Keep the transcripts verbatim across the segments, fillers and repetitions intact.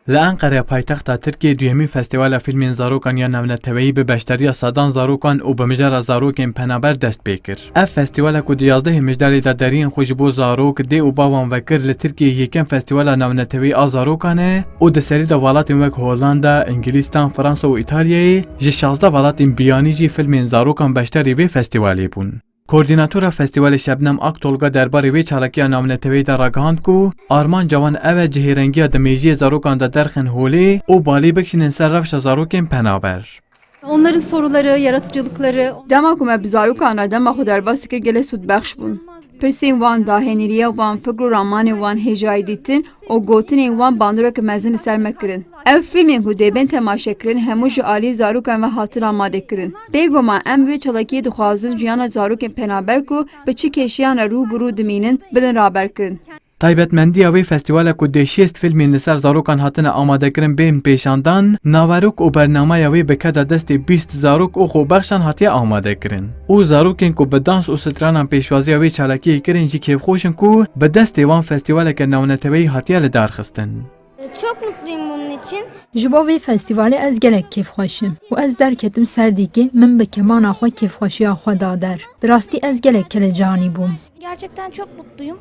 Li Enqereya paytexta Tirkiyê duyemîn Festîvala Fîlmên Zarokan ya Navneteweyî bi beşdariya sedan zarokan û bi mijara zarokên penaber dest pê kir. Ev festîwala ku di yazdehê Mijdarê de deriyên xwe ji bo zarok, dê û bavan vekir, li Tirkiyeyê yekem festîwala navneteweyî a zarokan e û di serî de welatên wek Hollanda, Îngilîstan, Fransa û Îtalyayê, ji şazdeh welatên biyanî jî filmên zarokan beşdarî vê festîwalê bûn. Koordînatora festîvalê Şebnem Aktolga derbarê vê çalakiya navneteweyî de ragihand ku armanca wan ew e cihêrengiya di mêjiyê zarokan de derxin holê û balî bikişînin ser rewşa zarokên penaber. Onların soruları, yaratıcılıkları. Dema ku me bi zarokan re dema xwe derbas dikir gelek sûdbexş bûn. Pirsên wan, dahenîriya wan, fikr û ramanên wan, hêjayî dîtin û gotinên wan bandoreke mezin li ser me kirin. Ev fîlmên ku dê bên temaşekirin hemû ji alî zarokan ve hatin amadekirin. Bêguman em vê çalakiyê dixwazin jiyana zarokên penaber ku bi çi kêşeyan re rû bi rû dimînin, bidin raberkirin. Taybetmendiya vê festîvala ku dê şêst fîlmên li ser zarokan hatine amadekirin bên pêşandan, naverok û bernameya wê bi keda destê bîst zarok û xwebexşan hatiye amadekirin û zarokên ku bi dans û stranan pêşwaziya wê çalakiyê kirin jî kêfxweş in ku bi destê wan festîvaleke navneteweyî hatiye lidarxistin. Çok mutluyum bunun için. Ji bo vê festîvalê ez gelek kêfxweş im û ez derketim ser dîkê min bi kemana xwe kêfxweşiya xwe da der. Bi rastî ez gelek kelecanî bûm. Gerçekten çok mutluyum.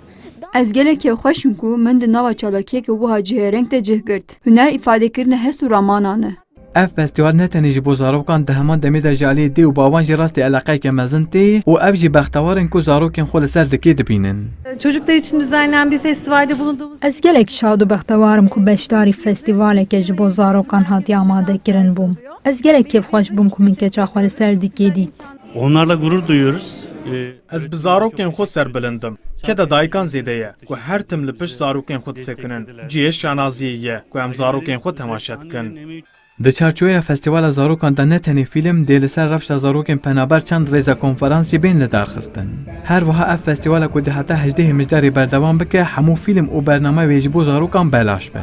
Ez gelek kêfxweş im ku min di nava çalakiyeke wiha cihêreng de cih girt. Huner îfadekirina hest û ramanan e. Ev festîval ne tenê ji bo zarokan, di heman demê de ji aliyê dê û bavan jî rastî eleqeyeke mezin tê û ev jî bextewar in ku zarokên xwe li ser dikê dibînin. Çocuklar için düzenlenen bir festivalde bulunduğumuz Ez gelek şad û bextewar im ku beşdarî festîvaleke ji bo zarokan hatiye amadekirin bûm. Ez gelek kêfxweş bûm ku min keça xwe li ser dîkê dît. Onlarla gurur duyuyoruz. Ee, Ez bi zarokên xwe serbilind im. Keda dayikan zêde ye ku her tim li pişt zarokên xwe disekinin. Cihê şanaziyê ye ku em zarokên xwe temaşe dikin. Di çarçoveya Festîvala Zarokan de ne tenê fîlm, dê li ser rewşa zarokên penaber çend rêze konferans jî bên lidarxistin. Her wiha ev festîvala ku dê heta hejdehê Mijdarê berdewam bike, hemû fîlm û bername wê ji bo zarokan belaş be.